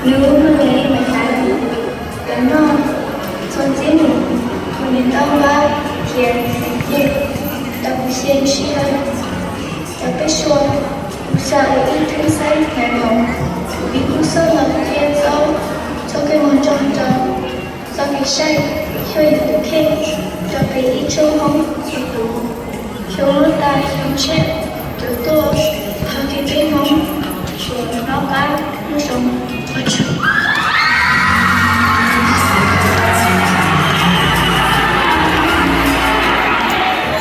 Hnub no yog ib hmos xya lus, cov noj txhua txij mus, kuv niam tau npaj thiab xeem ceeb rau kuv xyeej sij hawm. Cov peb suav, kuv xav ua ib thwj xeeb hais los, kuv ib tug xoj los thiab txoj, txoj kev muag nrog rau txoj kev saib xyuas yus tus kheej rau peb ib tsoom Hmoob txhua tus. Xyoo loj tas xyoo tshiab, cov tuaj thov kev peb Hmoob tsuas noj qab nyob zoo. Ua tsaug.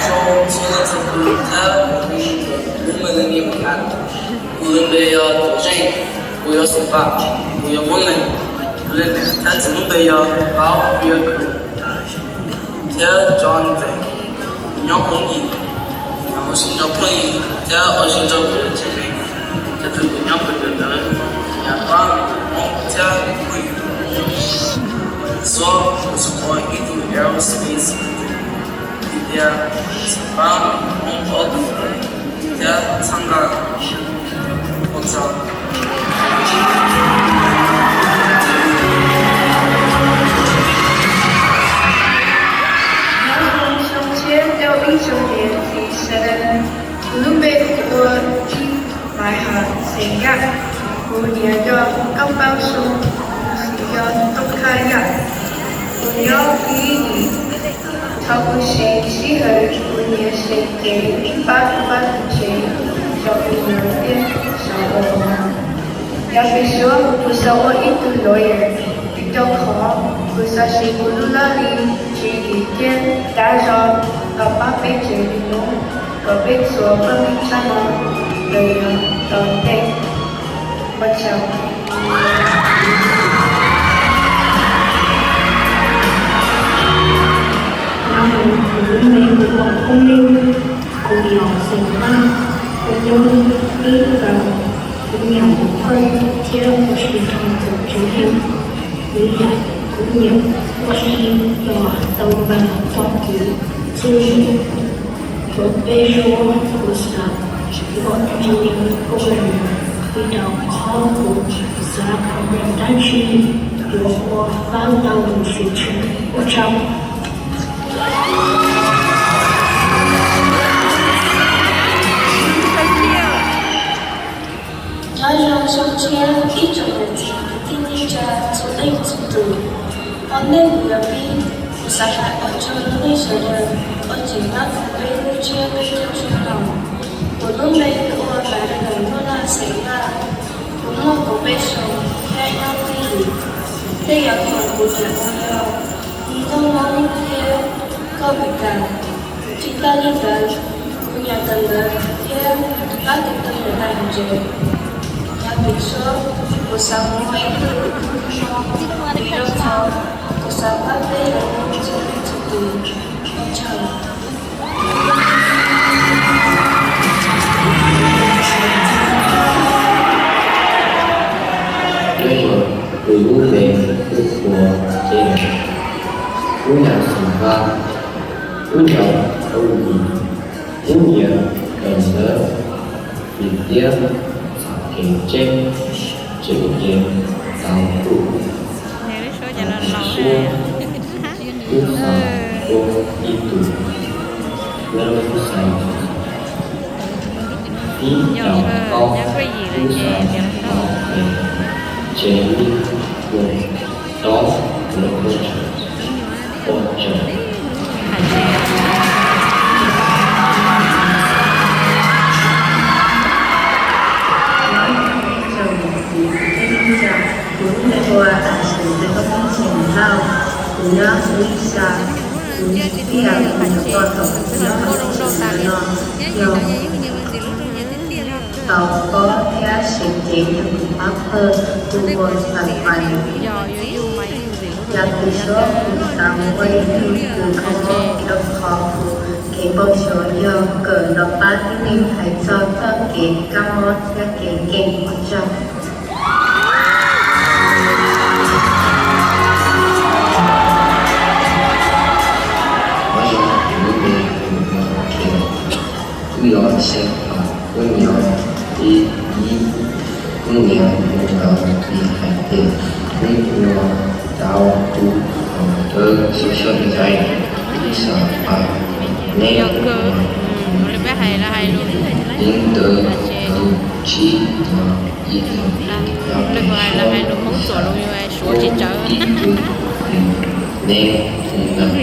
Zoo txhua leej txhua tus thiab lub me lub nyiam mus tas. Kuv lub npe yog Tuam Zeej, kuv yog Xeem Paj, kuv yog Hmoob Neeg, kuv li thiab txiv lub npe yog Pab, kuv yog Kws, thiab tso ntawm nyob Hmoob Yim, ua si rau phooj ywg thiab ua si rau kuv tsev neeg, thiab tus kuv nyob pem ntawd, yam pab Hmoob thiab phooj ywg Hmoob. Xyov kuv xav ua ib tug aerospace, tias xav pab Hmoob ob tug thiab txhawb nqa. Ua tsaug. Nyob zoo xyoo tshiab rau ib tsoom niam txiv sawv daws. Kuv lub npe hu ua Ib Maiv Ham Xeem Yaj. Kuv niam yog Kab Paub Soo, kuv txiv yog Tooj Thaj Yaj. Kuv nyob Hmoob Yim. Thaum kuv seev sij hawm, kuv niam seev kev pab kuv pab kuv tsev, cov me nyuam thiab cov ua hauj lwm. Yog peb suav, kuv xav ua ib tug lawyer, vim rau qhov kuv xav siv kuv lub laj lim tswv yim thiab dag zog los pab peb tsev neeg Hmoob kom peb txhua pab neeg tshaj no los yog tau ntej. Ua tsaug. Nyob zoo, kuv lub npe hu ua Koob Leej, kuv yog Xeem Vaj, kuv nyob Hmoob Yim, kuv nyiam mus pawg thiab ua si rau ntawm tsev neeg. Kuv nyiam, kuv nyiam ua si los tau npaj txoj kev txhawb nqa rau peb suav. Kuv xav ua engineer, ua lawyer, vim rau qhov kuv xav ua dab tsi yuav ua pab tau lub future. Ua tsaug. Nyob zoo xyoo tshiab ib tsoom niam txiv kwv tij neej tsa txhua leej txhua tus. Ua ntej mus yuav pib, kuv xav hais ua tsaug rau nej sawv daws uas tseem pab kuv peb lub tsiab peb caug xyoo no. Kuv lub npe hu ua Mav Lis Nuj Naj Xeem Vaj. Kuv muaj kaum peb xyoo thiab nyob Hmoob Yim. Tej yam uas kuv nyiam ua yog hu nkauj Hmoob thiab koj vim tas. Tsis tas li ntawd, kuv nyiam kawm ntawv thiab pab tus twg yuav tau ntses. Yog vim suav, kuv xav mus ua ib tug kws Hmoob, vim rau qhov kuv xav pab peb yawg Hmoob txhua leej txhua tus. Ua tsaug. Nyob zoo, kuv lub npe hu ua Ceeb, kuv yog Xeem Vaj, kuv nyob Hmoob Yim, kuv nyiam kawm ntawv, vim tias txoj kev tseeb tseem ceeb tau kuv. Suav, kuv xav ua ib tug lawyer, kuv xav ib tug lawyer, kuv xav ua tsev neeg uas rov los ua tsev. Ua tsaug. Nyob zoo ib tsoom niam txiv kwv tij neej tsa, kuv lub npe hu ua Xeem Vaj, kuv nyob Hmoob Yim, kuv tiam kuv nyuam qhuav tau nyob hauv lub tsev no yog tau paub thiab seev ceev rau kuv pab pawg hu ua Xeem Vaj. Yog vim suav kuv xav ua ib tug kws kho mob, vim rau qhov kuv kev npau suav yog kawm los pab tib neeg hais txog txoj kev kab mob thiab kev nkeeg. Ua tsaug. Nyob zoo, kuv lub npe hu ua Kiv, kuv yog Xeem Paj, kuv nyob Hmoob Yim, kuv Hnub niam mus lawm vim hais tias wb ua tau tus hom dawb xyov xyov ntxais, wb xav pab neb ua yeeb ntawd lawv tsis tos ib tug los pem suav, ib tug neb tus ntawd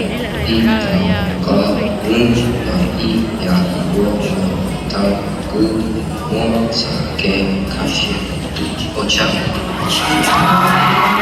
ib tug koj hnub los ib yam ua ua tau, kuv muab txoj kev kho siab ua tsaug.